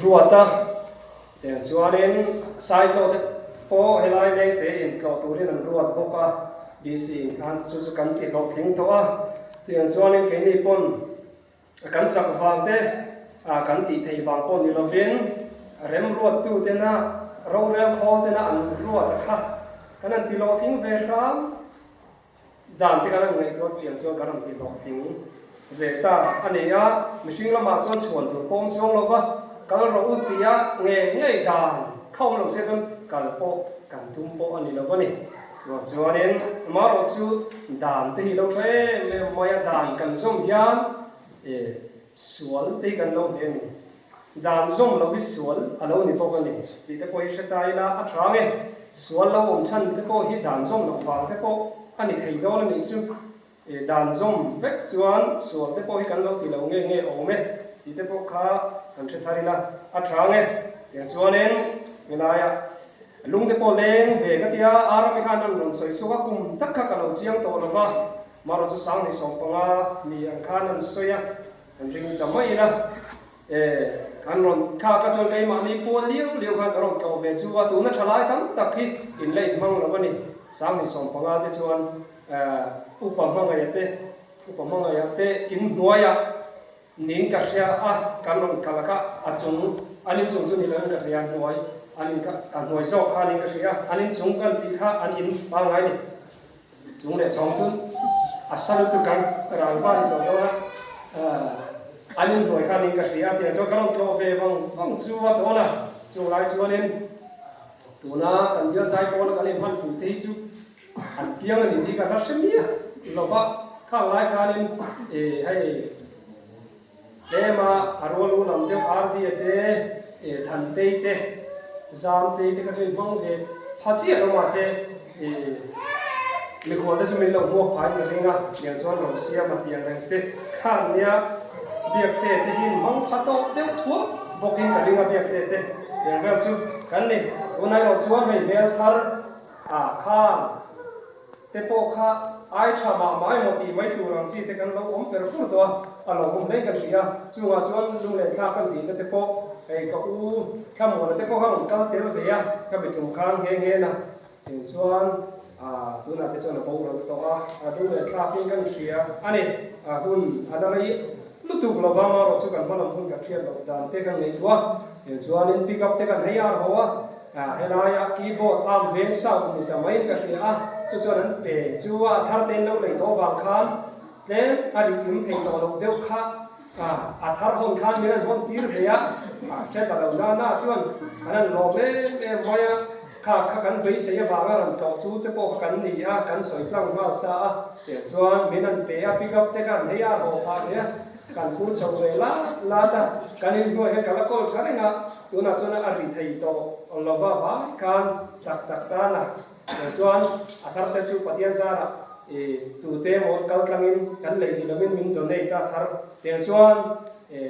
Ruat a, tiang chuanin Saitlaw te pawh helai lengte in tlawh turin an ruat bawk a, BC in khan chu chu kan ti hlawhtling tawh a, tiang chuanin keini pawn kan chak vang te kan tih theih vang pawh ni lovin remruattu tena rorel khawl tena an ruat a kha kan han ti hlawhtling ve hram. Dan te kan rawn ngaihtuah pian chuan kan rawn ti hlawhtling ve ta a ni a, mihring lamah chuan chhuan tur pawm chuang lo va, kal rawh u tia ngei ngei dan kha awm lo se chuan kal pawh kan tum pawh a ni lo a ni. Chuvang chuanin amaherawh chu dan te hi lo tha em em mai a, dan kan zawm hian sual te hi kan lo hne a ni. Dan zawm lo hi sual a lo ni bawk a ni tih te pawh hi hre ta ila a tha nge? Sual lo awm chhan te pawh hi dan zawm loh vang te pawh a ni thei dawn a nih chu. Dan zawm vek chuan sual te pawh hi kan lo ti lo nge nge awm e tih te pawh kha kan hre thar ila a tha nge? Tiang chuanin helaia lung te pawh leng ve ka tia Arami khan an rawn sawi chhuak a, kum tak kha ka lo chiang tawh lo va, marawh chu 2015 mi ang khan an sawi a. Kan ring ta mai ila, e, kan rawn thlak a chuan keimahni pual liau liau khan ka rawn tlawh ve chu a, tuna tha lai tam tak hi in la inhmang lo a ni. 2015 te chuan, e, upa hmangaih te, upa hmangaih te in hnuaiah ning ka hria a, kan rawn kal kha a chung, an inchung chu ni loin ka hria, hnuai, an in kha, a hnuai zawk kha ning ka hria, an inchung kan tih kha an in pangngai ni. Chung leh chhawng chu a sa lutuk ang, ral va ni tawh dawn a, an inhnuai khan in ka hria a tiang chuan ka rawn tlawh ve vang vang chu a tawn a, chung lai chuanin tuna kan bial zai pawna kan inhman pui te hi chu an piang a ni tih ka la hre miah lo va, khang lai khanin hei Tlema a rual u lam deuh Ardia te, Thantei te, Zamtei te kha chu in hmang ve pha chiah lo mahse mikhual te chu min lo hmuak phai ta ring a, tiang chuan lo siam a tiang reng te khan nia Biakte te hi in hmang pha tawh deuh thuak bawkin ka ring a Biakte te tiang vel chu kan ni. Tunah erawh chuan hei hmel thar ah khan. Te pawh kha ai tha mah mah emaw tih mai tur ang chi te kan lo awm fer fur tawh a, a lo awm hle kan hria. Chungah chuan lunglen thlak kan tihna te pawh hei ka u Thlamuana te pawh kha rawn kal tel ve a, ka mi tum khan nghe nghe na tin chuan tunah te chuan a boral tawh a, a lunglen thlakin kan hria a ni. A hun a la rei lutuk lova marawh chu kan hmalam hun kan hriat loh dan te kan ngaihtuah a, tin chuanin pick up te kan hei ar ho a. Helaia keyboard arm veng sound ni ta maiin ka hria a, chu chuan an pe chu a thar te in lo lei tawh vang khan tlem a ri im thei tawh loh deuh kha a thar hawn khan min an hawn tir ve a, hre ta lo na na chuan an han lawm em em mai a, kha kha kan beisei avanga rawn tlawh chu te pawh kha kan ni a, kan sawi tlang nghal sa a, tiang chuan min an pe a pick up te kha an hei a haw phah ve a. Kan kur chho ve lat lat a, kan inhnuai hian ka la kawl tha reng a, tunah chuan a ri thei tawh lova vai khan tak tak tan a, chuan a thar te chu Pathian zarah i tute emaw kal tlangin kan lei ni lovin min donate a thar tiang chuan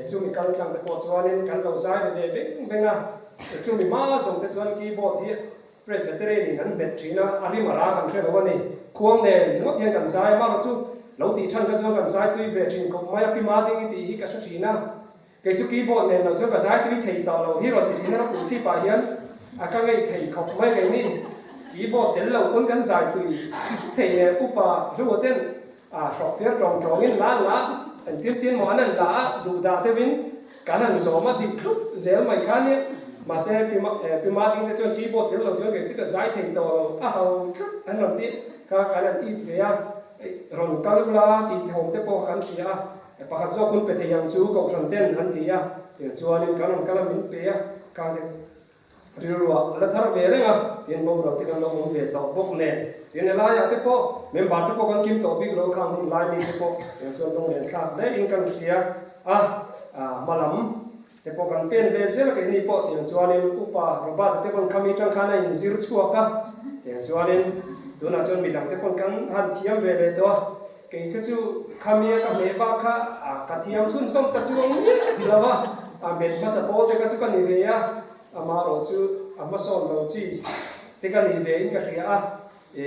chumi kal tlang te pawh chuanin kan lo zai ve ve veng veng a, chumi hma zawng te chuan keyboard hi Presbyterian in an hmet thin a, a rim a rang kan hre lo a ni. Khuang nen ngawt hian kan zai a, marawh chu lo tih than kha chuan kan zai tui ve thin khawp mai a, Pi Mading i tih hi ka hre thin a, kei chu keyboard nen lo chuan ka zai tui thei tawh lo hi rawn ti thin a, ropui chhip ah hian a ka ngei thei khawp mai kei ni. Keyboard tel lo pawn kan zai tui thei leh upa hluah ten a hrawk piar tawng tawng in la la engtin tin maw an han la a, duh dah deuh in Kan han zawm a dik thlup zel mai kha nia. Mahse, Pi Mading te chuan keyboard thil lo chuan kei chu ka zai thei tawh lo, a ho thlup an rawn ti kha kan han it ve a, rawn kal ula tih thawm te pawh kan hria a, pakhat zawk hun pe thei ang chu Kohhran ten an ti a, tichuanin kan rawn kal a min pe a, khang te Rilruah a la thar ve reng a, tin boral te kan lo awm ve tawh bawk nen. Tin helaiah te pawh member te pawh kan kim tawh bik lo khang hun lai mi te pawh eng chuan lunglen thlak hle in kan hria a, hma lam te pawh kan pen ve zel a keini pawh tiang chuanin upa Robert te pawn khami tang khan a inzir chhuak a, tiang chuanin tunah chuan midang te pawn kan han thiam ve leh tawh a, kei kha chu khamia ka hmeh bak kha ka thiam chhunzawm ta chuang miah lo a, a hmet hmasa pawl te kha chu ka ni ve a. Amaherawh chu a hmasawn lo chi te ka ni ve in ka hria a, e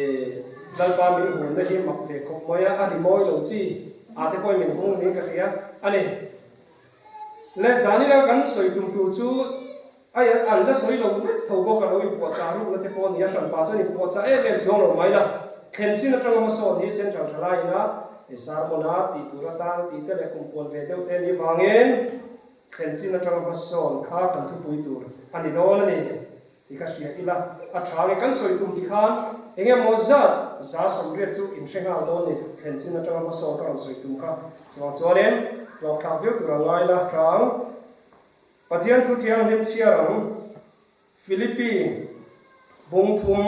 Lalpa min hunna hi mak ve khawp mai a, a ri mawi lo chi a te pawhin min hung niin ka hria a ni. Le zanina kan sawi tum tur chu ai an la sawi lo vek tho bawk a lo inpuahchah rukna te pawh a ni a, hranpa chuan inpuahchah em em chuang lo mai la. Thlen chin atanga hmasawn hi Central Thalai ina sermon a tih tur atan tih te leh kum puan ve deuh te a nih vangin thlen chin atanga hmasawn kha kan thupui tur a ni dawn a ni. Ti kha hria ila, a tha nge kan sawi tum ti khan eng emaw zat 80% chu in hre nghal dawn ni, thlen chin atanga hmasawn ka rawn sawi tum kha. Chuvang chuanin hlawkthlak viau tur a ngai la tang. Pathian thu thianghlim chhiar ang Philippi bung thum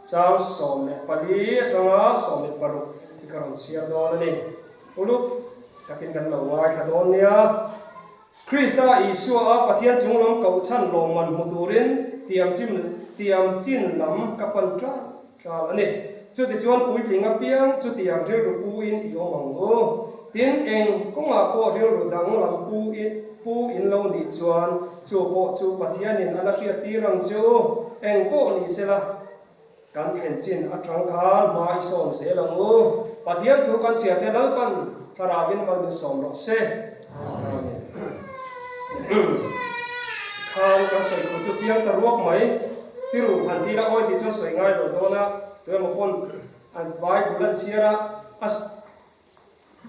chang 14 atanga 16 hi ka rawn chhiar dawn a ni. Uluk takin kan lo ngaithla dawn nia. Krista Isua a Pathian chung lam koh chhan lawmman hmu turin tiam chim tiam chin lam ka pan ṭal ṭal a ni. Chutichuan puitling apiang chutiang rilru pu in i awm ang u. Tin, eng kawngah pawh rilru dang lam pu i pu in lo nih chuan chu pawh chu Pathianin a la hriattir ang che u. Eng pawh ni sela. Kan thlen chin atang khan hma i sawm zel ang u. Pathian thu kan chhiar te Lalpan Thlarauin mal min sawm rawh se. Amen. Khan kan sawi tur chu chiang ta ruak mai. Tiru han tila awi tih chuan sawi ngai lo dawn a, tuemaw pawn an Bible an chhiar a, a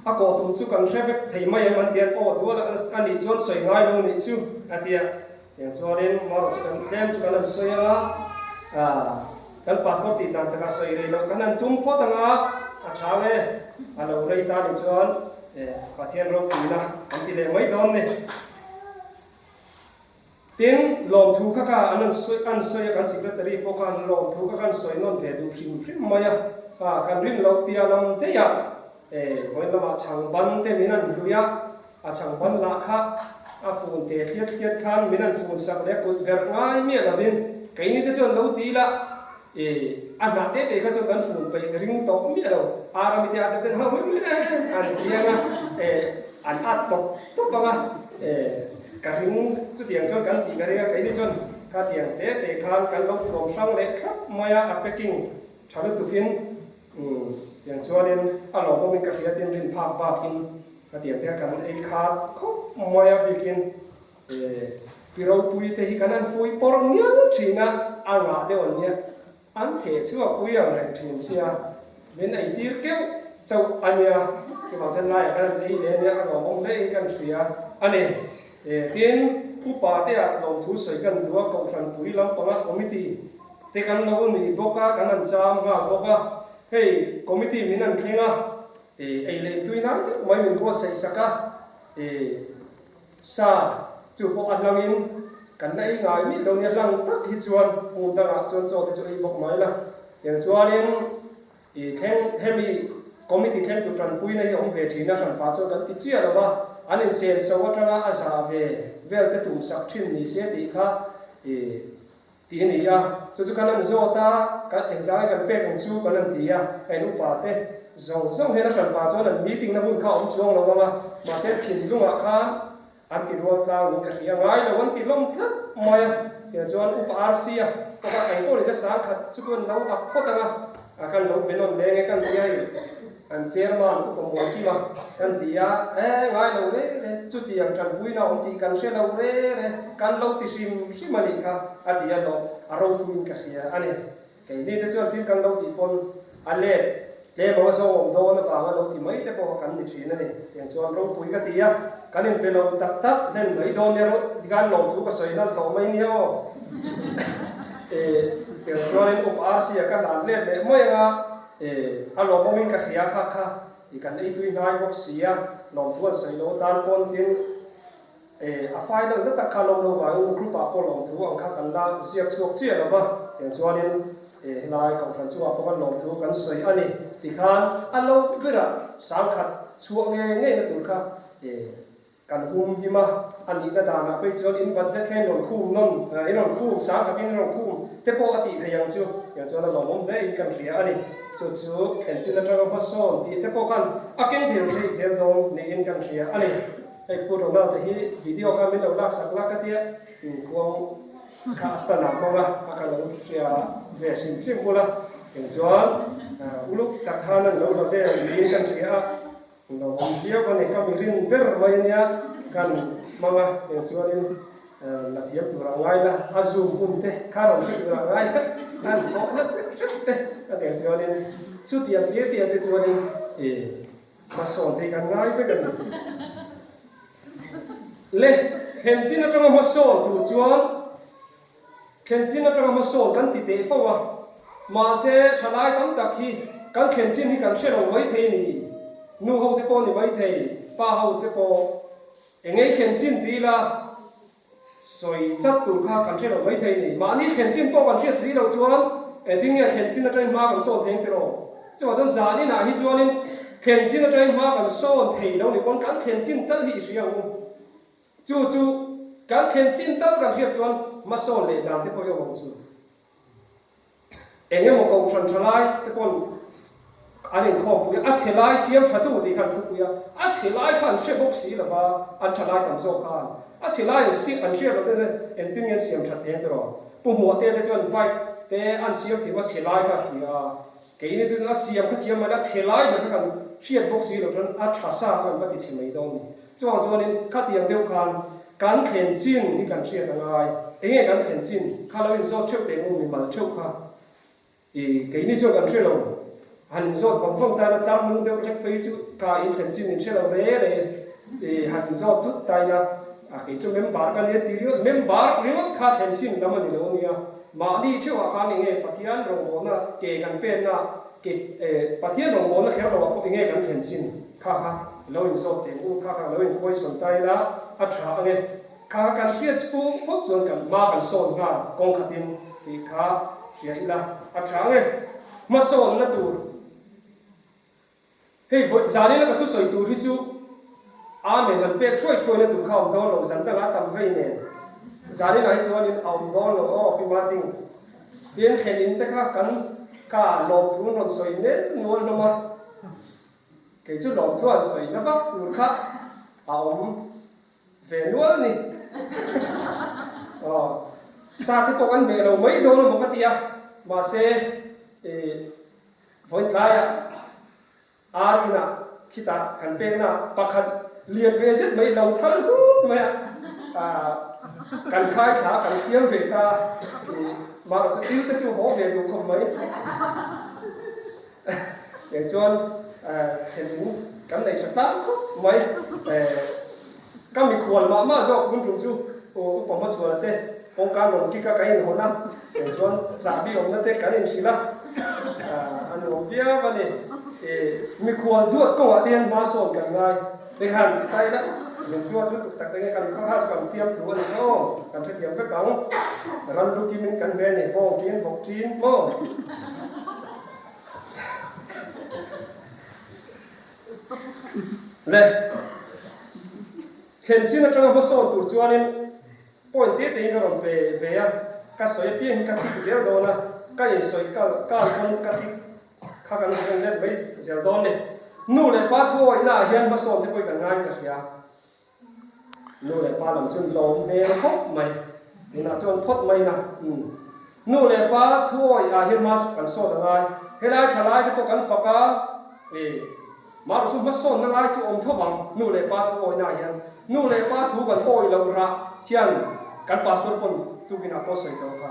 A kawh tum chu kan hre vek thei mai em an ti a, aw dual a nih chuan sawi ngai lo nih chu a ti a, tiang chuanin marawh chu kan tlem chu kan han sawi anga, kan pastor tih dan taka sawi rei loh kan han tum phawt anga a tha nge a lo rei ta nih chuan Pathian ropuina an ti leh mai dawn ni. Tin, lawmthu kha kha an an sawi an sawi a, kan secretary pawh khan lawmthu kha khan sawi nawn ve duh hrim hrim mai a, ha kan rin loh piah lam daih a, e vawiin lamah chhang ban te min an hlui a, a chhang ban lah kha a fun te thliat thliat khan min an fun sak leh kut verh ngai miah lovin keini te chuan lo ti ila e a hnah te te kha chuan kan fun peih ring tawh miah lo, Arami te a te ten ho mai mai an piang a, e an at tawp tawp ang a, e. Ka ring, chutiang chuan kan tih ka ring a, keini chuan khatiang te te khan kan lo thuam hrang leh thlap mai a, a packing tha lutukin umm tiang chuanin a lawmawmin ka hria tin rin phak bakin khatiang te kan ei khat khawp mai a bikin eh pi ropui te hi kan han fui pawrh ngial thin a, a ngah deuh an nia. An theh chhuak pui ang reng thin sia, min ei tir keuh chauh a nia, chuvang chuan laiah khan an ei leh a nia, a lawmawm hle in kan hria a ni. Tin, upa te ah lawmthu sawi kan duh a, Kohhran pui lampanga committee te kan lo ni bawk a, kan han cham nghal bawk a, hei committee min han thleng a, ei leh intui nai deuh mai min buatsaih sak a, Sa chu pawh a hlangin kan la ei ngai miah lo nia, hlang tak hi chuan hmun dangah chuan chaw te chu ei bawk mai la. Tiang chuanin i thleng hemi committee thlengtu tanpuina hi a awm ve thin a, hranpa chuan kan ti chiah lo va, an insenso atanga a za ve vel te tumsak thin ni se tih kha i Tih a ni a, chu chu kan han zawt a, kan engzang nge kan pek ang chu kan han ti a, ka in upa te zawng zawng hian a hranpa chuan an meeting na hun kha a awm chuang lo ang a, mahse thinlungah khan an ti rual tlang in ka hria ngai lo an ti lawm tlat mai a, tiang chuan upa RC a pawh kha engpawh ni se sangkhat chu kan lo ak phawt ang a, a kan lo be nawn leng e kan ti a hei. An chairman upa Muankima kan ti a, e ngai lo re re, chutiang tanpuina awm tih kan hre lo re re, kan lo ti hrim hrim a nih kha a ti a lawm, a ropuiin ka hria a ni. Keini te chuan thil kan lo tih pawn a let tlem anga zawng awm dawn avanga lo ti mai te pawh kan ni thin a ni. Tiang chuan ropui ka ti a, kan inpe lo tak tak hlen mai dawn nia ro, tikhan lawmthu ka sawi nalh tawh mai nia aw. E, tiang chuanin upa Arsi-a ka hlan let leh mai anga, E, a lawmawmin ka hria kha kha i kan ei tui hnai bawk si a, lawmthu an sawi lo tan pawn tin e, a final na tak kha lawm lo vangin group ah pawh lawmthu ang kha kan la ziak chhuak chiah lo va, tiang chuanin e, helai kohhran chungah pawh khan lawmthu kan sawi a ni tikhan a lo berah sangkhat chhuah ngei ngei na tur kha e, Kan hum him a, a nihna danah phei chuan in budget kha in rawn khum nawn, in rawn khum, sang takin in rawn khum te pawh a tih theih ang chu. Tiang chuan a lawmawm hle in kan hria a ni. Chu chu thlen chin atanga hmasawn tih te pawh khan a keng thei thei zel dawn niin kan hria a ni. Hei Pu Ronald te hi video kha min lo laksak la ka tia, inkuang kha a stand ah hmang a, a ka lo hria ve hrim hrim bul a. Tiang chuan uluk tak khan an lo la vel niin kan hria a. Lo awm viau a ni, ka mi rin ber mai ania, kan hmang a, eng chuanin la thiam tur a ngai la, a zoom hun te kha rawn hre tur a ngai la, an hlawh na hrep hrep te a eng chuanin chutiang tia tia te chuanin hmasawn te hi kan ngai vek a ni. Le, thlen chin atanga hmasawn tur chuan Thlen chin atanga hmasawn kan ti teh fo a, mahse thalai tam tak hi kan thlen chin hi kan hre lo mai thei ni. Nu ho te pawh ni mai thei, pa ho te pawh engei thlen chin ti ila sawi chat tur kha kan hre lo mai thei ni. Mahni thlen chin pawh kan hriat si loh chuan engtin nge thlen chin atangin hma kan sawn thei ang tiraw? Chuvang chuan zan inah hi chuanin thlen chin atangin hma kan sawn thei lo ni pawn kan thlen chin tal hi i hria ang u. Chu chu kan thlen chin tal kan hriat chuan hmasawn leh dan te pawh i awm ang chu. Eng emaw kohhran tha lai te pawn an inkhawmpui a, a chhe lai siam tha tu tih kha an thupui a, a chhe lai kha an hre bawk si lo va, an tha lai tam zawk khan a chhe lai an hriat loh te chuan engtin nge an siam that thei ang tiraw? Pu Hmuah te te chuan bike te an siam thiam a, chhe lai kha a hria a, Keini chu a siam kha thiam mai la, chhe lai ber kha kan hriat bawk si lo chuan a tha sa kha kan va ti chhe mai dawn ni. Chuvang chuanin khatiang deuh khan kan thlen chin hi kan hriat a ngai. Enge kan thlen chin kha lo inzawt theuh teh ngu mimal theuh kha i keini chuan kan hre lo. Han inzawt vang vang taina tlar nung deuh hlek phei chu ka inthlen chin min hre lo re re i han inzawt thut taina a kei chu member ka nia ti ringawt member ringawt kha thlen chin lam a ni lo ania. Mahni theuhah khan enge Pathian rawngbawlna ke kan penna ke Pathian rawngbawlna kher loah pawh enge kan thlen chin kha kha lo inzawt teh u, kha kha lo inhuaisawn ta ila a tha ange. Kha kha kan hriat fu phawt chuan kan hma kan sawn nghal kawng khatin tih kha hria ila a tha ange. Hmasawnna tur. Hei vawi zan ila ka thusawi tur hi chu Amen han pek thuai thuai na tur kha a awm dawn lo, zan dangah a tam vei nen zan inah hi chuanin a awm dawn lo aw Pi Martin. Tin thlen in te kha kan ka lawmthu an rawn sawi nel nual hlawm a, kei chu lawmthu an sawi na vak tur kha a awm ve nual ni. Aw sa te pawh kan hmeh lo mai dawn emaw ka ti a, mahse ih Vawi tlaiah ar inah khitah kan pekna pakhat lian ve zet mai lo thal hut mai a, kan khai thla kan siam ve ta i mahrawh chu thil te chu haw ve duh khawp mai. Eng chuan thlen in kan nei tha tlang khawp mai. Ka mikhual mah mah zawk hun tum chu upa hmachhuana te kawngka rawn kik a ka inhawn a, eng chuan chahbi awmna te kan inhrilh a, a nuam viau a ni. Mikhual duat kawngah te hian hma sawn kan ngai, tikhan ti ta ila min duat lutuk tak enge kan kha chu kan fiam thu a ni kha aw, kan hrethiam vek ang, ran lu kimin kan hmel ni, bawng ṭin, vawk ṭin maw? Le thlen chin atanga hmasawn tur chuanin point te tein ka rawn pe ve a, ka sawi apiang hi ka tik zel dawn a, ka insawi kal kal pawn ka tik kha kan zir let mai zel dawn ni. Nu leh pa thu awihna ah hian hmasawn te pawh hi kan ngai ka hria. Nu leh pa lam chu lawm hmel khawp mai, tunah chuan phawt mai na. Umm. Nu leh pa thuawi ah hian mask kan sawn a ngai. Helai tha lai te pawh kan fak a, e, mahrawh chu hmasawnna lai chu awm tho vang nu leh pa thuawi na ah hian. Nu leh pa thu kan awi loh rah hian kan pastor pawn tukin ah pawh sawi tawh kha.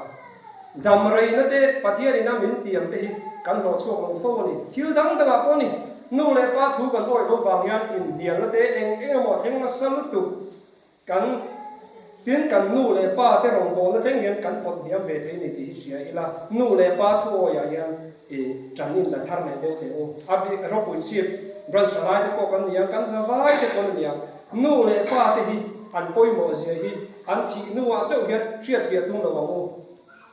Dam reina te Pathian ina min tiam te hi kan hlawh chhuak lo fo a ni. Thil dang dangah pawh a ni. Nu leh pa thu kan awih lo vang hian inhnialna te eng eng emaw a thleng nasa lutuk. Kan tin kan nu leh pa te rawngbawlna thleng hian kan pawt hniam ve thei ni tih hi hria ila. Nu leh pa thu awihah hian i tan in la thar leh deuh teh u. A bik ropui chhip branch tha lai te pawh kan ni ang, kan za vai te pawh an ni ang. Nu leh pa te hi an pawimawh zia hi an thih hnuah chauh hian hriatfiah tum lo ang u.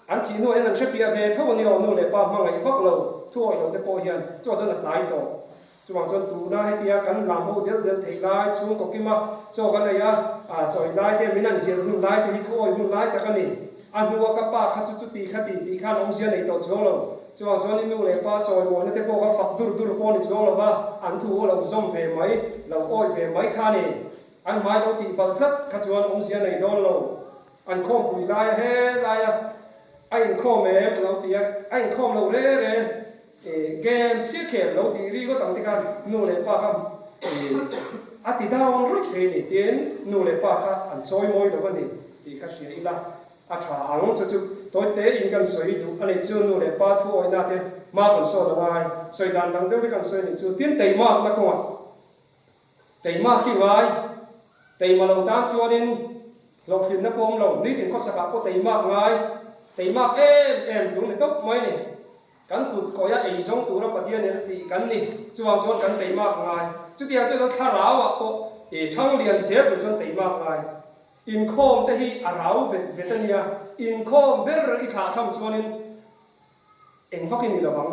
An thih hnuah hian an hrefiah ve tho a ni aw, nu leh pa hmangaih vak lo, thuawih lo te pawh hian chuvang chuan a tlai tawh. Chuvang chuan tuna hetia kan lam ho del del theih lai chhungkaw kima chaw kan ei a, chawi lai te min an zir hun lai te hi thuawih hun lai tak a ni. A hnua ka pa kha chu chuti kha ti tih khan awmzia nei tawh chuang lo. Chuvang chuan i nu leh pa chawimawina te pawh kha fak dur dur pawh ni chuang lo va, an thu a lo zawm ve mai, lo awih ve mai kha a ni. An hmai lo tih balh tlat kha chuan awmzia nei dawn lo. An khawmpui laia he laia a inkhawm em a lo ti a, a inkhawm lo re re e game sia khel lo tih ri ngawt ang te khan nu leh pa kha e. A ti down ruih thei a ni tiin nu leh pa kha an chawi mawi lo a ni tih kha hria ila a tha ang. Chu chu tawi te in kan sawi duh a nih chu nu leh pa thu awihna te hma kan sawn a ngai. Sawi dan dang deuh te kan sawi a nih chu tin teimakna kawngah teimak hi ngai teima lo tan chuanin hlawhhlinna pawh awm lo nitin khawsakah pawh teimak ngai teimak em em tur ni tawp mai a ni. Kan kut kawia ei zawng tura Pathian in a tih kan ni. Chuvang chuan kan teimak ngai. Chutiang chuan thlarauah pawh i thang lian zel tur chuan teimak ngai. Inkhawm te hi a rau vet vet a nia. Inkhawm ber i thlah tham chuanin eng vak i ni lovang.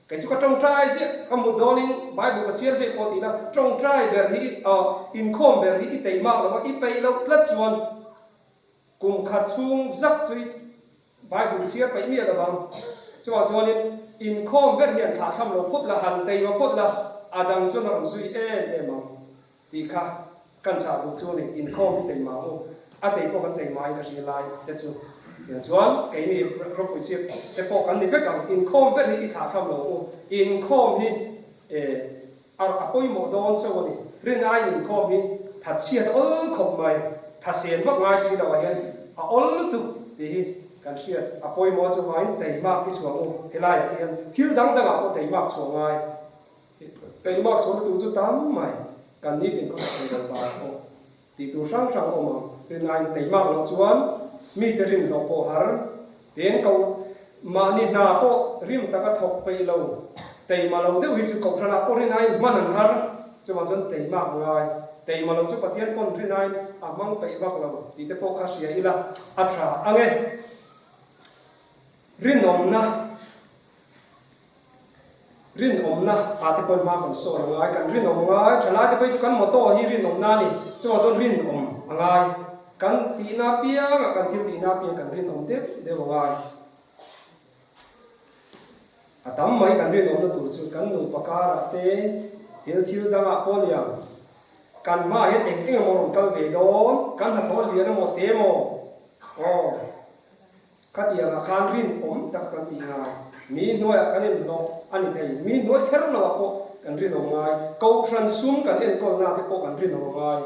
Kei chu ka tawngtai ziah, ka mut dawnin Bible ka chhiar ziah pawh tihna tawngtai ber hi i inkhawm ber hi i teimak lova i peih loh tlat chuan Kum khat chhung zak chu i Bible chhiar peih miah lo vang. Chuvang chuanin inkhawm ber hian thlah thlam lo phawt la, han teima phawt la, a dang chuan a rawn zui em em ang tih kha kan chah duh chu a ni. Inkhawm hi teima ang u, a tei pawh kan teima in ka hria lai te chu. Tiang chuan keini ropui chhiat te pawh kan ni vek ang. Inkhawm ber hi i thlah thlam lo ang u. Inkhawm hi eh. A a pawimawh dawn chauh a ni. Rin aiin inkhawm hi thatchhiat a awl khawp mai. Thasên vak ngai si loah hian a awl lutuk tih hi kan hriat. A pawimawh chu vangin teimak i chhuang u. Helaiah te hian thil dang dangah pawh teimak chhuah ngai. Teimak chhuahna tur chu tam mai. Kan nitin khawsak thei lo vang pawh tih tur hrang hrang a awm ang. Rin aiin teimak loh chuan mite rin hlawh pawh har. Tin, ko mahni hna pawh rim taka thawk peih lo, teima lo deuh hi chu kohhranah pawh rin aiin hman an har. Chuvang chuan teimak ngai, teima lo chu Pathian pawn rin aiin a hmang peih vak lo tih te pawh kha hria ila a tha ang e. Rinawmna. Rinawmna ah te pawhin hma kan sawn a ngai, kan rinawm ngai, thalai te pawh hi chu kan motto hi rinawmna a ni, chuvang chuan rinawm a ngai, kan tihna apiangah kan thil tihna apiang kan rinawm deuh deuh a ngai. A tam mai kan rinawmna tur chu kan nupa karah te, thil thil dangah pawh nia, kan hmaah hian eng eng emaw rawn kal ve dawn, kan hnathawh lian emaw te emaw, aw. Khatiangah khan rinawm tak kan tih ngai. Mi hnuaiah kan inhlawh a ni thei. Mi hnuai kher loah pawh kan rinawm ngai. Kohhran sum kan enkawlna te pawh kan rinawm ngai.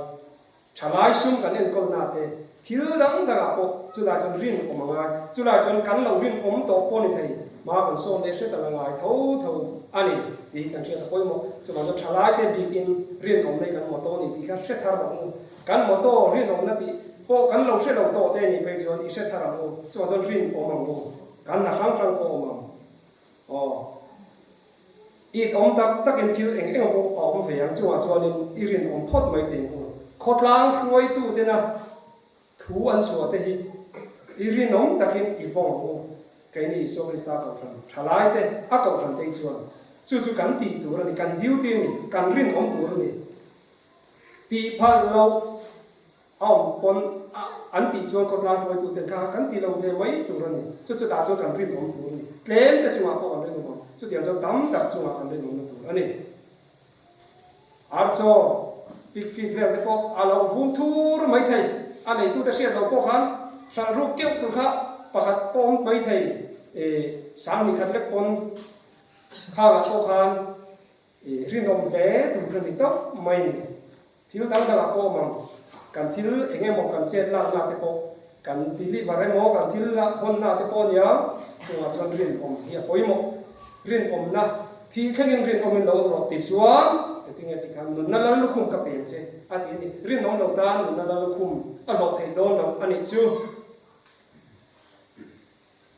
Thalai sum kan enkawlna te thil dang dangah pawh chulai chuan rinawm a ngai. Chulai chuan kan lo rinawm tawh pawh a ni thei. Hma kan sawn leh hret a la ngai tho tho a ni tih hi kan hriat a pawimawh. Chuvang chuan thalaite bikin rinawm nei kan mawtaw a ni tih kha hre thar ang u. Kan mawtaw rinawmna tih pawh kan lo hre lo tawh te nih phei chuan i hre thar ang u, chuvang chuan rinawm ang u, kan hna hrang hrang pawh awm ang. Aw, it awm tak takin thil eng eng pawh a awm ve ang, chungah chuanin i rinawm phawt mai teh ang u. Khawtlang hruaitu tena thu an chhuah te hi i rinawm takin i vawng ang u, keini Isua Krista kohhran thalai te a kohhran te hi chuan chu chu kan tih tur a ni, kan duty a ni, kan rinawm tur a ni. Tih phalh loh a awm pawn a an tih chuan khawtlang hruaituten kha kan ti lo ve mai tur a ni. Chu chutah chuan kan rinawm tur a ni. Tlem te chungah pawh kan rinawm ang. Chutiang chuan tam tak chungah kan rinawmna tur a ni. Archaw, pig feed vel te pawh a lo vum thur mai thei. A neitute hriat loh pawh khan hralh ruk keuh tur kha pakhat pawh awm mai thei. Sanghnih khat lek pawn khangah pawh khan I rinawm hle tur ka ni tawp mai ni. Thil dang dangah pawh awm ang, kan thil eng emaw kan chet lakna te pawh, kan deliver emaw kan thil hawnna te pawh ania, chungah chuan rinawm hi a pawimawh. Rinawmna thi thlengin rinawmin lo awm rawh tichuan engtinge tih khan nunna lal lukhum ka pe ang che a ti a ni. Rinawm lo tan nunna lal lukhum a hlawh theih dawn lo a nih chu.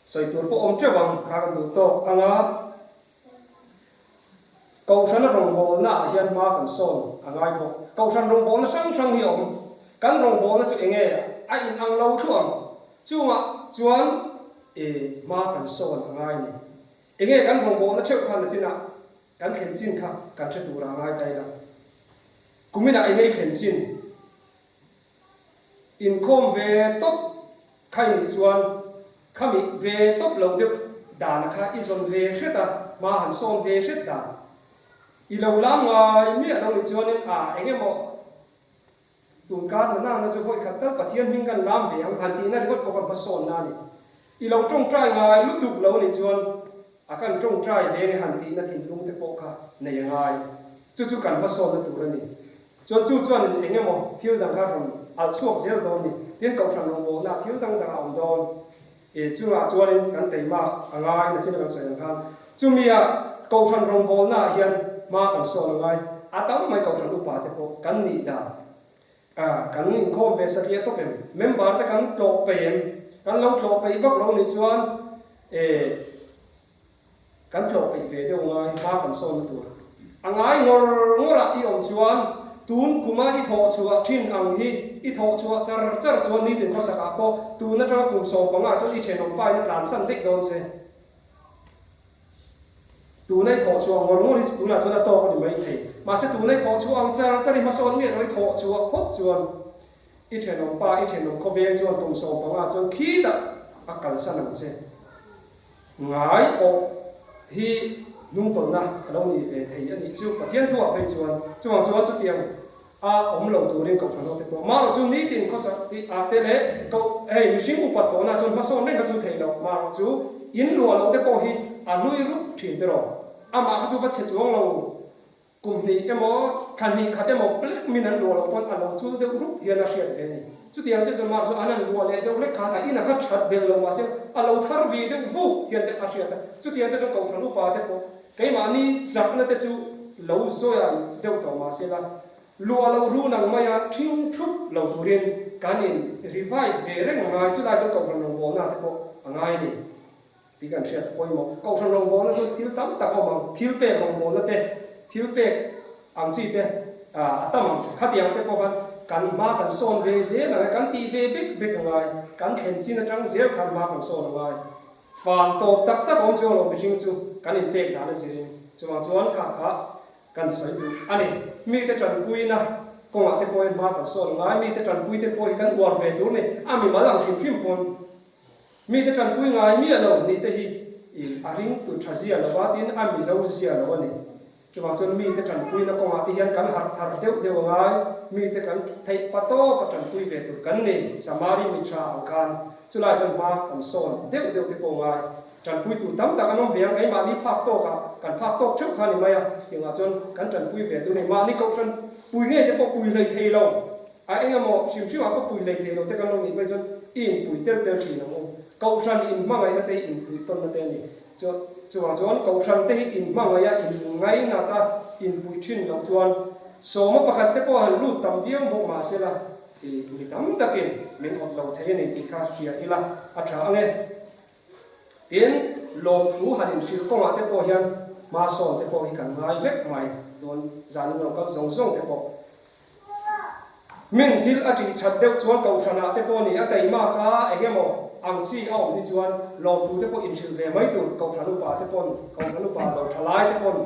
Sawi tur pawh awm teuh ang kha kan duh tawk anga. Kohhrana rawngbawlna ah hian hma kan sawn a ngai bawk. Kohhran rawngbawlna hrang hrang hi a awm. Kan rawngbawlna chu enge a in ang lo thluah ang. Chungah chuan e hma kan sawn a ngai ni. Enge kan rawngbawlna theuh khan a chinah kan thlen chin kha kan hre tur a ngai ta ila. Kuminah enge i thlen chin? Inkhawm ve tawp kha i nih chuan khami ve tawp lo deuh dana kha i zawn ve hret a, hma han sawn ve hret dan. I lo lam ngai miah lo nih chuanin a eng emaw tunkar na nana chu vawi khat tal Pathian hming kan lam ve ang han tihna ringawt pawh kha hmasawnna a ni. I lo tawngtai ngai lutuk lo nih chuan a kan tawngtai ve nge han tihna thinlung te pawh kha nei a ngai. Chu chu kan hmasawnna tur a ni. Chuan chu chuan eng emaw thil dang kha rawn alh chhuak zel dawn ni. Tin, kohhran rawngbawlna thil dang dang a awm dawn. I chungah chuanin kan teimak a ngai na chin a kan sawi ang khan chumia kohhran rawngbawlnaah hian hma kan sawn a ngai. A tam mai kohhran upa te pawh kan nih dan kan inkhawm ve satliah tawp em? Member te kan tlawh peih em? Kan lo tlawh peih vak lo nih chuan e. Kan tlawh peih ve deuh ngai, hma kan sawnna tur. A ngai ngawr ngawrah i awm chuan tun kuma i thawh chhuah thin ang hi i thawh chhuah char char chuan nitin khawsakah pawh tun atanga kum 15 chuan i thenawm pain a tlansan daih dawn che. Tuna i thawh chhuah ngawr ngawr hi chu tunah chuan a tawk a ni mai thei. Mahse tuna i thawh chhuah ang char char i hmasawn miah lo i thawh chhuah phawt chuan i thenawm pa i thenawm khawveng chuan kum 15 chuan khitah a kalsan ang che. Ngai awh hi hnungtawlhna a lo nih ve thei a nih chu Pathian thuah phei chuan chuvang chuan chutiang a awm lo turin Kohhran ho te pawh marawh chu nitin khawsak hi ah te leh koh hei mihring upat tawhna chuan hmasawn reng kha chu theih loh marawh chu in luah loh te pawh hi a hlui rup thin tiraw amah kha chu va chhe chuang lo. Kum hnih emaw, thla hnih khat emaw plek min an luah loh pawn a lo chul deuh rup hian a hriat ve a ni. Chutiang chiah chuan Mark chu an han luah leh deuh hlek khan a in a kha that belh lo mahse a lo thar ve deuh vuk hian te a hriat a. Chutiang chiah chuan Kohhran upa te pawh keimahni zakna te chu lo zawia deuh tawh mahse la luah loh run ang maia thing thup lo turin kan in revive ve reng a ngai. Chulai chuan Kohhran rawngbawlna te pawh a ngai a ni. Tih kan hriat a pawimawh. Kohhran rawngbawlna chu thil tam tak a awm ang, thil pek rawngbawlna te, thil pek ang chi te a tam ang. Khatiang te pawh khan kan hma kan sawn ve zel ang e, kan tih ve bek bek a ngai. Kan thlen chin atang zel khan hma kan sawn a ngai. Fan tawp tak tak awm chuang lo mihring chu kan inpek dan a zirin. Chuvang chuan kha kha kan sawi duh a ni. Mite tanpuina kawngah te pawhin hma kan sawn a ngai. Mite tanpui te pawh hi kan uar ve tur a ni. A mimal ang hrim hrim pawn. Mite tanpui ngai miah lo nih te hi i a ringtu tha zia lo va tin a Mizo zia lo a ni. Chuvang chuan mite tanpuina kawngah te hian kan harh thar deuh deuh a ngai, mite kan theih pa tawp a tanpui ve tur kan ni, Samari mi tha ang khan chulai chuan hma kan sawn deuh deuh te pawh ngai. Tanpui tur tam tak an awm ve ang, keimahni phak tawkah kan phak tawk theuh kha a ni mai a, tiangah chuan kan tanpui ve tur a ni. Mahni kohhran pui ngei te pawh pui hlei thei lo. A eng emaw hrim hrim ah ka pui hlei thei lo te kan lo nih phei chuan i inpui tel tel thin ang u. Kohhran inhmangaihna te hi inpui tawnna te a ni. Chu chuvang chuan kohhran te hi inhmangaih a, inngainat a, inpui thin loh chuan sawma pakhat te pawh han lut tam viau bawk mah sela i mi tam takin min awt lo thei a ni tih kha hria ila a tha ang e. Tin, lawmthu han inhrilh kawngah te pawh hian hma sawn te pawh hi kan ngai vek mai dawn zanin rawn kal zawng zawng te pawh. Min thil a tih that deuh chuan kohhranah te pawh ni a teimak a, eng emaw ang chi a awm hi chuan lawmthu te pawh inhrilh ve mai tur kohhran upa te pawn, kohhran upa lo tha lai te pawn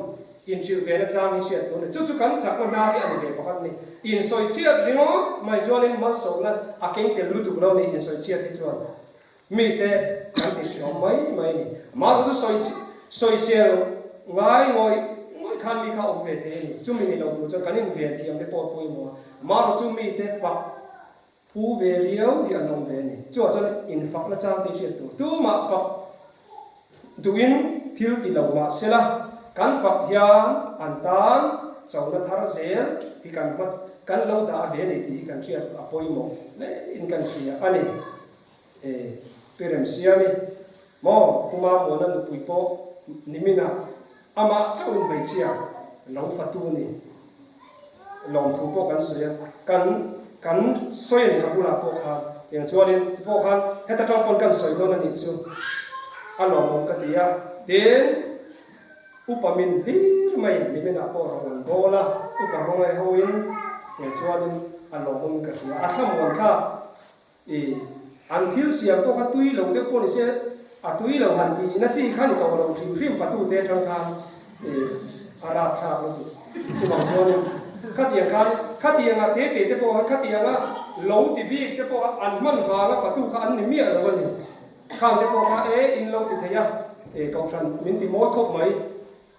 inhrilh ve na chang hi hriat tur a ni. Chu chu kan chakna hnar hi a ni ve pakhat a ni. Insawichhiat ringawt mai chuanin malsawmna a keng tel lutuk lo ni insawichhiat hi chuan. Mite kan ti hriawm mai mai a ni. Amah chu sawi sawisel ngai ngawih ngawih khan mi kha awm ve thei a ni. Chumi ni lo tur chuan kan inven thiam te pawh a pawimawh a. Amah chu mite fak phu ve riau hi an awm ve a ni. Chuvah chuan infakna chang te hriat tur. Tumah fak duhin thil ti lo mah sela, kan fak hian an tan chona thar zel hi kan hma kan lo dah ve a ni tih hi kan hriat a pawimawh hle in kan hria a ni. E, Pi Remsiami, maw Pu Mamuana nupui pawh niminah amah chauhin hmeichhia lo fatu ni lawmthu pawh kan sawi a, kan kan sawi a ni a bulah pawh khan tiang chuanin ti pawh khan heta tang pawn kan sawi dawn a nih chu a lawmawm ka ti a, tin upa min hlir mai niminah pawh rawn an bawl a, upa rawngai hoin tiang chuanin a lawmawm ka hria, a thlamuan thlak. I, an thil siam pawh kha tui lo deuh pawh ni se, a tui lo han tih na chi kha ni tawh lo hrim hrim fatute atang khan i a rapthlak lutuk. Chuvang chuanin khatiang khan khatianga te te te pawh khan khatianga lo ti bik te pawh kha an hman vanga fatu kha an ni miah lo a ni. Khang te pawh kha e in lo ti thei a, e kohhran min ti mawi khawp mai.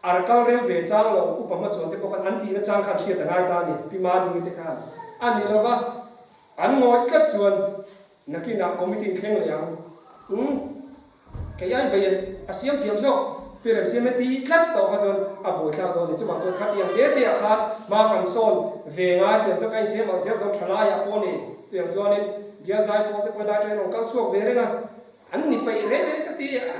Ar kal rem ve chang lo upa hmachhuan te pawh khan an tihna chang khan hriat a ngai ta a ni, Pi Madingi te khan a ni lova. An ngawih tlat chuan nakinah committee in thleng leh ang. Umm, kei ai bei a siam thiam zawk. Pi Remsiame tih tlat tawh kha chuan a buaithlak dawn a ni. Chuvang chuan khatiang te te ah khan hma kan sawn ve ngai tiang chuan ka inchhem ang zel dawn thalaiah pawh a ni. Tiang chuanin bial zai pawl te pawh lai atangin rawn kal chhuak ve reng a, an ni peih reng reng ka ti a.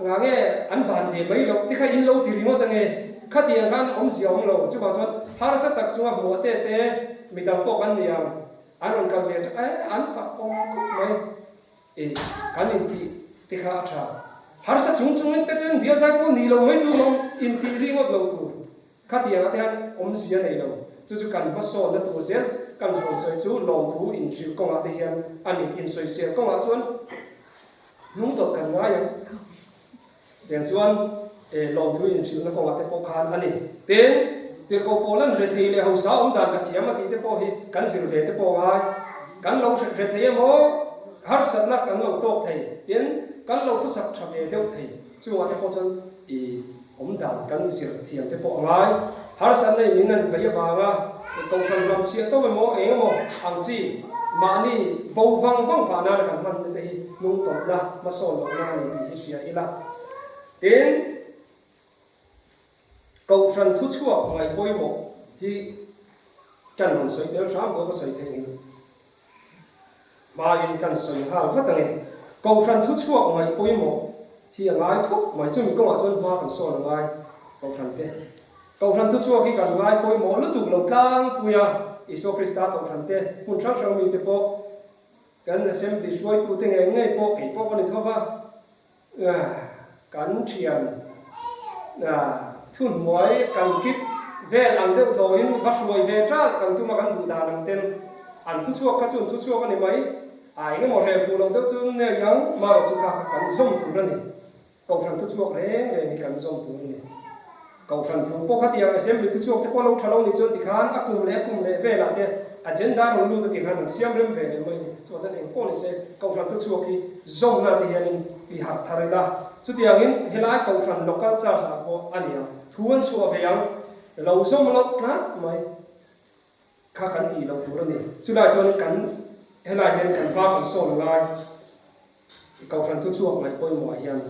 Engah nge an ban ve mai loh te kha in lo ti ringawt ange? Khatiang khan awmzia awm lo. Chuvang chuan harsa tak chunga hmuah te te midang pawh kan ni ang. An rawn kal ve tha e, an fak awm khawp mai. E, kan intih te kha a tha. Harsa chung chungin te chuan bial zai pawh nih lo mai tur lo, intih ringawt lo tur. Khatiangah te hian awmzia nei lo. Chu chu kan hmasawnna tur zel kan rawn sawi chu lawmthu inhrilh kawngah te hian a ni. Insawisel kawngah chuan hnung tawlh kan ngai ang. Tiang chuan lawmthu inhrilhna kawngah te pawh khan a ni. Tin, tirhkoh pawl an rethei leh hausa awm dan ka thiam a tih te pawh hi kan zir ve te pawh a ngai. Kan lo rethei emaw harsatna kan lo tawk thei, tin kan lo khusak tha ve deuh thei. Chungah te pawh chuan i awm dan kan zir thiam te pawh a ngai. Harsatna in min an bei avanga kohhran ram chhiah tawp emaw eng emaw ang chi mahni bo vang vang phah nana kan hman te hi hnung tawlhna hmasawn lohna a ni tih hi hria ila. Tin, kohhran thuchhuak ngaih pawimawh hi kan rawn sawi tel hram dawn ka sawi theih ang. Hmain kan sawi nghal vat ang e. Kohhran thuchhuak ngaih pawimawh hi a ngai khawp mai. Chumi kawngah chuan hma kan sawn a ngai Kohhran te. Kohhran thuchhuak hi kan ngai pawimawh lutuk lo tlangpui a, Isua Krista Kohhran te, hmun hrang hrang mite pawh, kan Assembly hruaitute ngei ngei pawh kei pawh ka ni tho va. Kan thian thuhnuai kan kip vel ang deuh thawiin va hruai ve ṭalh kan tum a, kan duh dan ang ten an thuchhuak kha chu an thuchhuak a ni mai. A eng emaw hreh fuh lo deuh chu nei ang, marawh chu kha kan zawm tur a ni. Kohhran thuchhuak reng reng hi kan zawm tur a ni. Kohhran thu pawh khatiang Assembly thuchhuak te pawh lo tha lo ni chuan tikhan a kum leh a kum leh velah te agenda rawn lut a tikhan an siam rem ve leh mai ni. Chuvang chuan eng pawh ni se Kohhran thuchhuak hi zawmna te hianin ti harh thar ila. Chutiangin helai Kohhran local church ah pawh a ni ang. Thu an chhuah ve ang. Lo zawm loh tlat mai kha kan tih loh tur a ni. Chulai chuan kan helai hian kan hma kan sawn lai Kohhran thuchhuak ngaih pawimawh ah hian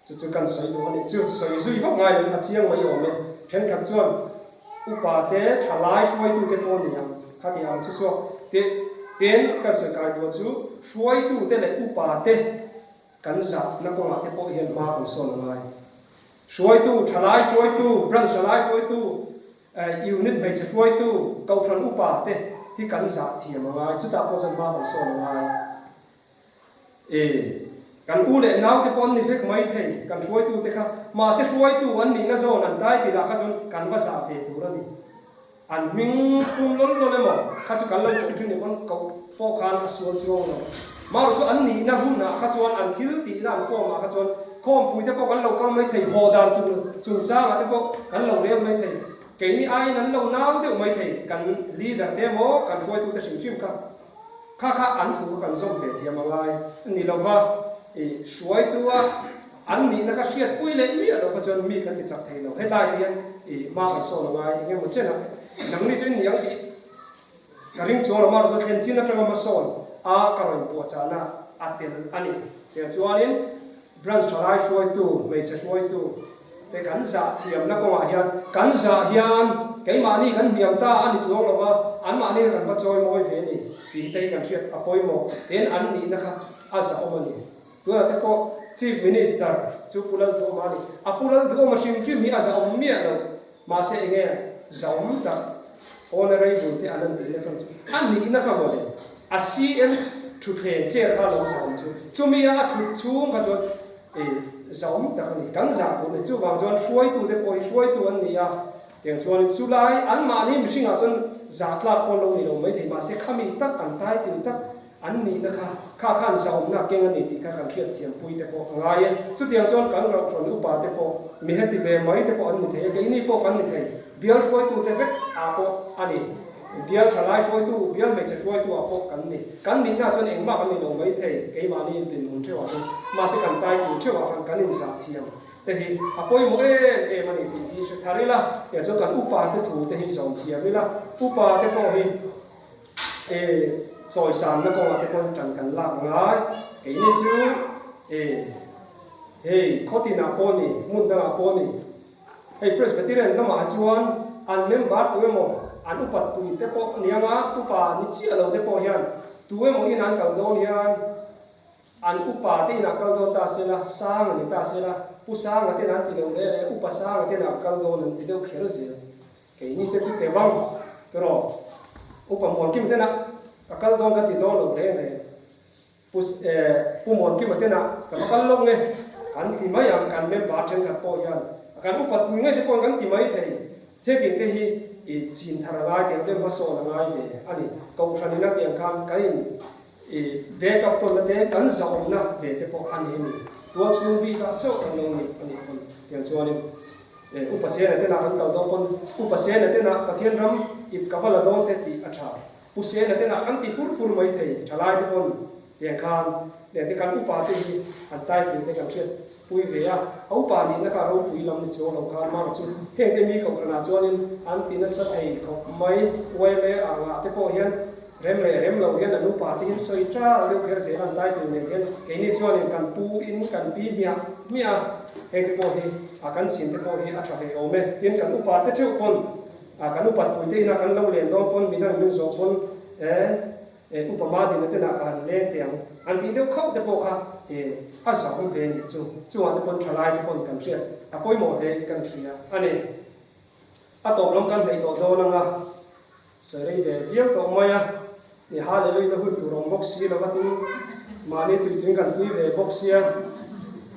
Chu chu kan sawi duh a nih chu. Sawi zui vak ngai loin a chiang mai awm e. Thenkhat chuan upa te, thalai hruaitute pawh a ni ang. Khati ang chu chuak te ten kan sawi kai duh chu hruaitute leh upa te kan zahna kawngah te pawh hian hma kan sawn a ngai. Hruaitu, thalai hruaitu, branch thalai hruaitu, unit hmeichhe hruaitu, kohhran upa te hi kan zah thiam a ngai. Chutah pawh chuan hma kan sawn a ngai. E, kan u leh naute pawh an ni vek mai thei, kan hruaitute kha. Mahse hruaitu an nihna zawn an tai tih lah kha chuan kan va zah ve tur a ni. An hming pum lawl lawl emaw kha chu kan lo koh thin ni pawn koh pawh khan a sual chuang lo. Marawh chu an nihna hunah kha chuan an thil tihna an form ah kha chuan khawmpui te pawh kan lo kal mai thei, haw dan tur chungchangah te pawh kan lo rel mai thei. Keini aiin an lo nau deuh mai thei, kan leader te emaw kan hruaitute hrim hrim kha. Kha kha an thu kha kan zawm ve thiam a ngai ni lo va, i hruaitua an nihna kha hriatpui leh miah lo kha chuan mi kan ti chak thei lo. Hetlai te hian i hma kan sawn a ngai eng emaw chen a, nangni chu in ni ang tih ka ring chuang lo, amaherawh chu thlen chin atanga hmasawn a ka rawn puahchahna a tel a ni. Tiang chuanin Branch thalai hruaitu, hmeichhe hruaitu te kan zah thiamna kawngah hian kan zah hian keimahni kan hniam ta a ni chuang lo va, anmahni kha kan va chawi mawi ve a ni tih te hi kan hriat a pawimawh. Tin, an nihna kha a zahawm a ni. Tunah te pawh Chief Minister chu Pu Lalduhawma a ni. A Pu Lalduhawma hrim hrim hi a zahawm miah lo. Mahse enge zahawm tak Honourable te an an tihna chhan chu a nihna kha mawle. A CM thutthleng chair kha lo zahawm chu chumi a a thut chhung kha chuan e zahawm tak a ni. Kan zah tur a ni. Chuvang chuan hruaitute pawh hi hruaitu an ni a, tiang chuan chulai anmahni mihringah chuan zah tlak pawh an lo ni lo maithei. Mahse khami tak an title tak an nihna kha kha khan zahawmna keng a ni tih kha kan hriatthiam pui te pawh a ngai e. Chutiang chuan kan rauhhrawn upa te pawh mi heti ve mai te pawh an ni thei a, keini pawh kan ni thei. Bial hruaitute vek ah pawh a ni. Bial thalai hruaitu, bial hmeichhe hruaitu ah pawh kan ni. Kan nihna chuan engmah kan ni lo mai thei, keimahni intinhmun theuh ah chuan. Mahse kan tai tur theuh ah khan kan inzah thiam te hi a pawimawh em em a ni tih hi hre thar ila, tiang chuan kan upa te thu te hi zawm thiam ila, upa te pawh hi e chawisanna kawngah te pawh tan kan lak ngai. Keini chu e. Hei khaw tinah pawh ni, hmun dangah pawh ni. Hei Presbyterian lamah chuan an member tu emaw an upat pui te pawh ni anga upa ni chiah lo te pawh hian tu emaw in an kal dawn hian an upa te inah kal dawn ta sela, Sanga ni ta sela, Pu Sanga ten an ti lo leh leh Upa Sanga ten ah kal dawn an ti deuh kher zel. Keini te chu Tevang turaw Upa Muankim ten ah ka kal dawn kan ti dawn lo reng reng. Pu Pu Muankima tena ka va kal lo nge kan ti mai ang, kan member thenkhat pawh hian kan upat pui ngei te pawhin kan ti mai thei. Thiltin te hi i chin thar a ngai tiang te hmasawn a ngai ve a ni. Kohhran ina tiang khan kan in i back up tawnna te kan zahawmna ve te pawh a ni a ni. Tual chhung bikah chauh kan lo ni a nih pawn tiang chuanin Upa Sena tena kan kal dawn pawn Upa Sena tena Pathian ram ip ka va la dawn te tih a tha. Pu Sena te nah kan ti fur fur mai thei, thalai te pawn tiang khan leh te kan upa te hi an title te kan hriat pui ve a, a upa nihna kha ropui lam ni chuang lo khan mara chu heng te mi kohhran ah chuanin an ti nasa thei khawp mai, yma ah ngah te pawh hian rem leh rem lo hian an upa te hian sawi ṭal deuh kher zel an title nen hian keini chuanin kan pu in kan pi hmiah hmiah a, heng te pawh hi a kan chin te pawh hi a ṭha ve awm e, tin kan upa te theuh pawn A kan upat pui te ina kan lo len dawn pawn midang min zawh pawn e e upa Madina te nah ka han leng teh ang an tih deuh khauh te pawh kha e a zahawm ve nih chu chungah te pawn thalai te pawn kan hriat a pawimawh hle in kan hria a ni. A tawp lam kan hneih tawh dawn anga sawi rei ve viau tawh mai a ni Hallelujah na hun tur awm bawk si lo va tin mahni tuitui kan tui ve bawk sia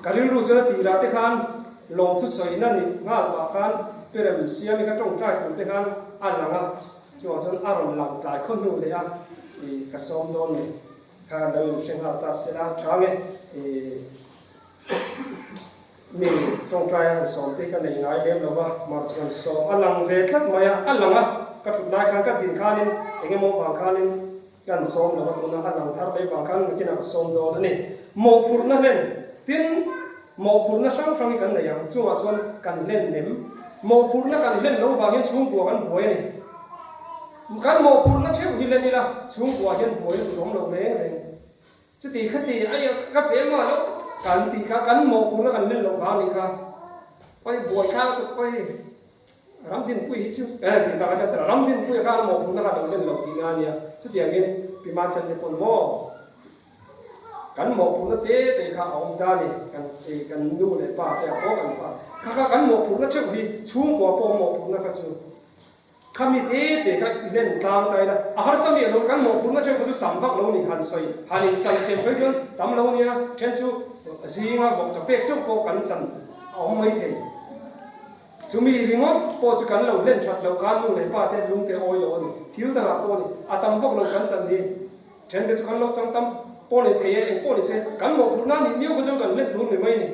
ka rilru chuan a tirah te khan Lawmthu sawina ni nghal pah khan Pirem Siami ka tawngtai tur te khan a lang a, chuvang chuan a rawn lang tlai khaw hnu leh a, i ka sawm dawn ni kha lo in hre nghal ta se la tha nge i mi tawngtai a han sawm te ka nei ngai lem lo va, mah chuan sawm a lang ve tlat mai a, a lang a, ka thut lai khan ka din khanin eng emaw vang khanin kan sawm lo va tuna a lang thar mai vang khan nakinah ka sawm dawn a ni. Mawhphurhna hlen tin. Mawhphurhna hrang hrang hi kan nei ang, chungah chuan kan hlen nem. Mawhphurhna kan hlen lo vangin chhungkua kan buai a ni. Kan mawhphurhna theuh hi hlen ila chhungkua hian buaina tur awm lo reng reng. Chuti khati ai ka fel mah lo kan tih kha kan mawhphurhna kan hlen loh vang nih kha. Pai buai thlak chu pai Ramdinpui hi chu eh tih tak a chuan Ramdinpui khan mawhphurhna kha lo hlen lo tihna a nia. Chutiangin Pi Manchal te pawn maw. Kan mawhphurhna te te kha a awm ta a ni. Kan ei kan nu leh pa te ah pawh kan fa kha kha kan mawhphurhna theuh hi chhungkua pawh mawhphurhna kha chu khami te te kha i hlen tlang ta ila a harsa miah lo kan mawhphurhna theuh kha chu tam vak lo ni han sawi han in chan sem phei chuan tam lo nia then chu zinga vawk chaw pek chauh pawh kan chan a awm mai thei. Chumi ringawt pawh chu kan lo hlen that loh khan nu leh pa te lung te awi lo a ni. Thil dangah pawh a ni. A tam vak lo kan chan hi. Then te chu kan lo chang tam pawh ni thei e, eng pawh ni se, kan mawhphurhna a nih miau kha chuan kan hlen tur ni mai a ni.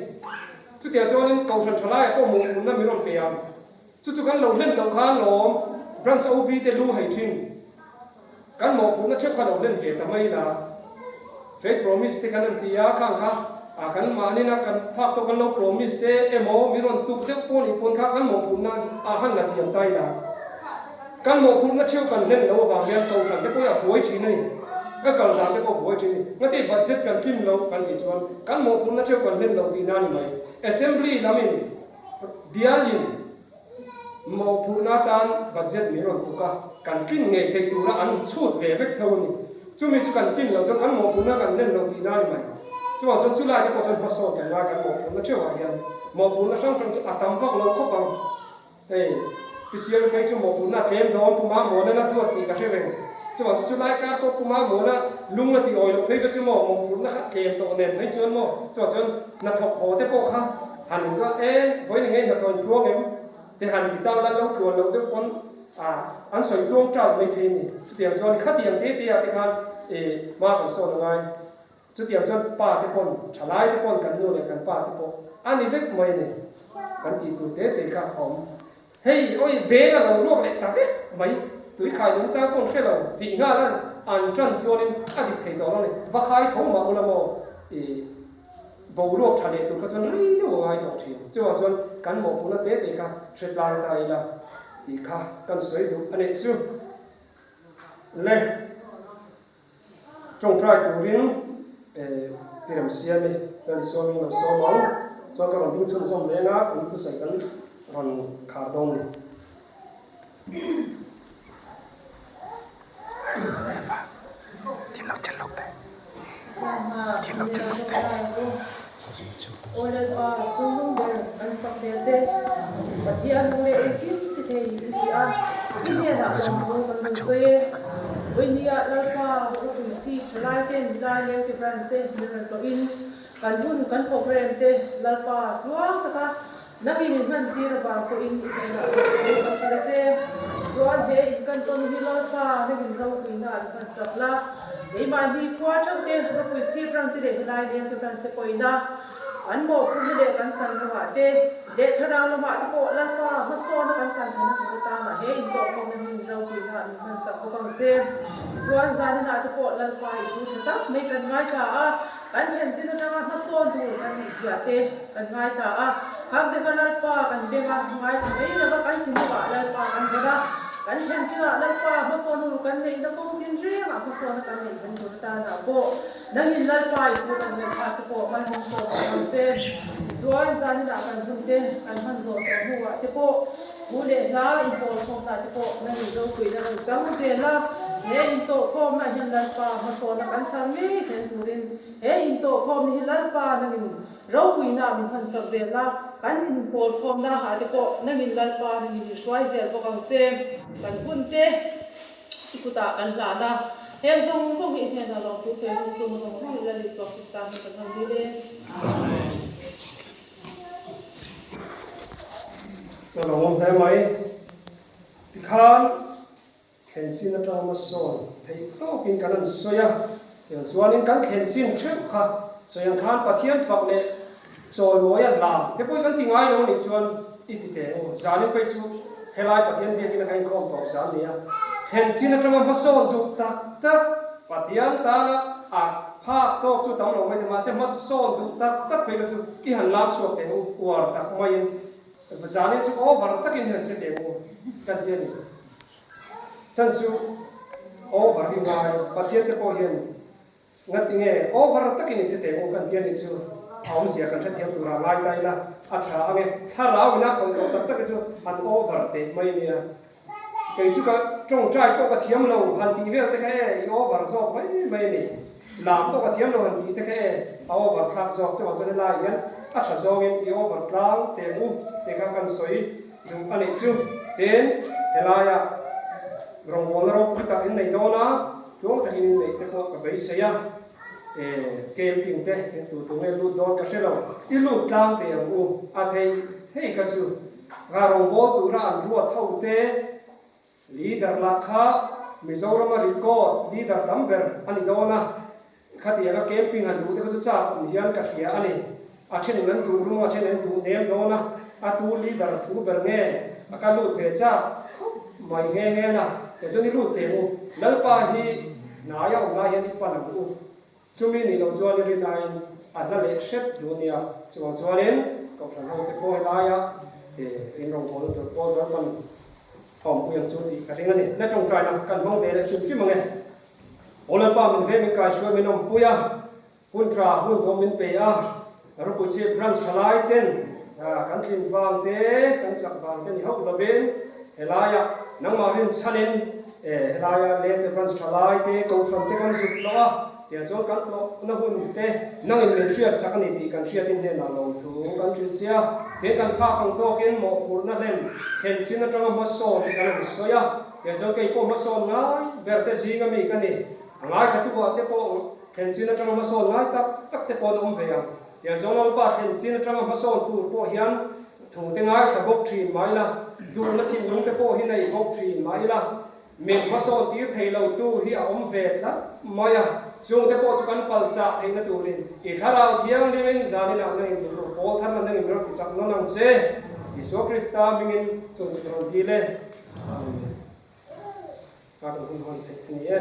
Chutiang chuanin Kohhran thalaiah pawh mawhphurhna min rawn pe ang. Chu chu kan lo hlen loh khan lawm Branch OB te lu hei thin. Kan mawhphurhna theuh kha lo hlen ve ta mai la. Faith promise te kan rawn ti a, khang kha ah kan mahnina kan phak tawh kan lo promise te emaw min rawn tuk deuh pawh nih pawn kha kan mawhphurhna ah khan la thiam ta ila. Kan mawhphurhna theuh kan hlen lo avang hian kohhran te pawh hi a buai thin a ni. Ka kal dan te pawh a buai thin a ni. Ngati budget kan tlin lo kan tih chuan kan mawhphurhna theuh kan hlen lo tihna a ni mai. Assembly lamin bialin Mawhphurhna atan budget min rawn tuk a, kan tlin ngei theih tura an chhut ve vek tho a ni. Chumi chu kan tlin loh chuan kan mawhphurhna kan hlen lo tihna a ni mai. Chuvang chuan chulai te pawh chuan hmasawn kan ngai kan mawhphurhna theuhah hian mawhphurhna hrang hrang chu a tam vak lo khawp ang. Hei PCL phei chu mawhphurhna a tlem dawn Pu Mamawna na duat tih ka hre reng. Chuvang chu chulai kar pawh Pu Mamawna lung la tih awi loh phei kha chu maw mawhphurhna kha tlem tawh nen phei chuan maw chuvang chuan hnathawk haw te pawh kha Han in ruat e, vawiin eng nge hnathawh in tluang em? Te han ti ta lan lo tluan loh deuh pawn a an sawi tluang ṭal mai thei a ni. Chutiang chuan khatiang te te ah te khan e hma kan sawn a ngai. Chutiang chuan pa te pawn, ṭhalai te pawn kan nu leh kan pa te pawh a ni vek mai a ni. Kan tih tur te te kha a awm. Hei awi beng a lo ruak leh ta vek mai. Tui khai nung chang pawn hre lo tih nghal an an ṭan chuanin a dik thei tawh lo a ni. Va khai tho mah ula maw i. Boruak tha leh tur kha chuan rei deuh a ngai tawh thin. Chuvang chuan kan mawhphurhna te te kha hre tlang ta ila tih kha kan sawi duh a nih chu. Le tawngtai turin Pi Ramsiami Lalisawmin lo sawm ang. Chuan ka rawn ding chhunzawm leng a, kan thusawi kan rawn khar dawn ni. Aw Lalpa, chungnung ber kan fak ve che. Pathian nung leh engkim ti thei i ti a, i hnenah lawmtu kan rawn sawi e. Vawinia Lalpa ropui chhip thalai ten Lailengte Branch te min rawn tlawhin kan hun kan program te Lalpa tluang taka Nangin min hman tir avang pawhin i hnenah lawmtu kan hrilh a che. Chuan he in kan tawn hi Lalpa nangin ropuina an hman sak la. Keimahni khua theuh te, ropui chhip ram te leh helai leng te ram te pawhin a an mawhphurhna leh kan chan lamah te leh thlarau lamah te pawh Lalpa hmasawna kan chan theihna tur atana he intawhkhawmna hi in ropuina min hman sak bawk ang che. Tichuan zaninah te pawh Lalpa i thu tha tak mai kan ngaithla a. Kan thlen chin atanga hmasawn tur kan nih zia te kan ngaithla a, Khangte kha Lalpa kan beng a, ngaithla mai lova kan thinlungah Lalpa kan vawn a, kan thlen chinah Lalpa hmasawn tur kan neihna kawng tin rengah hmasawna kan neih dan tur atanah pawh nangin Lalpa i thu kan ngaihthlak te pawh malmawng sawm ang ang che. Tichuan zaninah kan hun te kan hman zawh tawh hnuah te pawh Thu leh hla inpawlkhawmna te pawh nangin ropuina lo chang zel a, he intawhkhawmna hian Lalpa hmasawna kan chhar ngei thlen turin he intawhkhawmna hi Lalpa nangin ropuina min hman sak zel a, kan inpawlkhawmna ah te pawh nangin Lalpa nangin min hruai zel bawk ang che. Kan hun te i kutah kan hlan a, heng zawng zawng hi i hnenah lawmthu sawi zawng chung zawng zawng i Lal Isua Krista hming kan rawn dil e. Amen. Ka lo awm hle mai. Tikhan thlen chin atanga hmasawn theih tawkin kan han sawi a, tiang chuanin kan thlen chin theuh kha sawi ang khan Pathian fak leh chawimawi a hla te pawh kan ti ngai lo anih chuan i ti teh u. Zanin phei chu helai Pathian biakin a ka inkhawm tawp zan ni a, thlen chin atanga hmasawn duh tak tak Pathian tana a Phak tawk chu tam lo mai ni, mahse hmasawn duh tak tak phei kha chu i han lam chhuak teh u, uar tak maiin zanin chu over takin i han che teh u ka ti a ni. Chan chu over hi ngai, Pathian te pawh hian ngati nge over takin i che teh u kan ti a nih chu a awmzia kan hrethiam turah ngai ta ila a tha ang e, thlarau ina khawih tawh tak tak hi chu han over teh mai nia. Kei chu ka tawngtai pawh ka thiam lo han tih vel te kha e, i over zawk mai mai a ni. Lam pawh ka thiam lo han tih te kha e, a over thlak zawk chuvang chuan helai hian a tha zawngin i over tlang teng u tih kha kan sawi duh a nih chu. Tin, helaia rawngbawlna ropui tak in nei dawn a, tluang takin in neih te pawh ka beisei a, e, camping te in tu tu nge lut dawn ka hre lo, i lut tlang teh ang u a thei thei kha chu. Nga rawngbawl tura an ruat ho te leader lah kha Mizorama record leader tam ber a ni dawn a, khatianga camping han luh te kha chu chak awm hian ka hria a ni. A thenin an duh rum a, a thenin an duh nem dawn a, a tu leader thu ber nge a ka lut ve chak khawp mai nghe nghe na, kei chuan i lut teh u, Lalpa hi hnaia awm lai hian i pan ang u. Chumi nih loh chuan i rinaiin a hla leh hrep duh nia. Chuvang chuanin Kohhran hote pawh helaia in rawngbawlna tur pawh Lalpan a awmpui ang chu tih ka ring a ni. Na tawngtaina kan hmang ve leh hrim hrim ang e. Aw Lalpa min ve min kaihruai min awmpui a, hun tha hun thawm min pe a, ropui chhip branch thalai ten kan tlin vang te kan chak vang te ni hauh lovin helaia nangmah rinchhanin helaia lengte branch thalai te kohhran te kan zut hlawh a, Tiang chuan kan tlawhna hun te nangin min hriat sak a ni tih kan hriatin hnenah lawmthu kan hrilh che a. He kan phak ang tawkin mawhphurhna hlen thlen chin atanga hmasawn kan han sawi a. Tiang chuan kei pawh hmasawn ngai ber te zinga mi ka ni. A ngaithla ah te pawh thlen chin atanga hmasawn ngai tak tak te pawh an awm ve ang. Tiang chuan Lalpa thlen chin atanga hmasawn tur pawh hian thu te ngaithla bawk thin mah ila, duhna thinlung te pawh hi nei bawk thin mah ila, Min hmasawn tir thei lo tu hi a awm ve tlat mai a, chungte pawh chu kan pal chah theihna turin i Thlarau Thianghlimin zaninah nangin min rawn pawl thar la, nangin min rawn ti chak nawn ang che. Isua Krista hmingin chung chu ka rawn dil e. Amen. Ka kan hun hawn theih a ni e.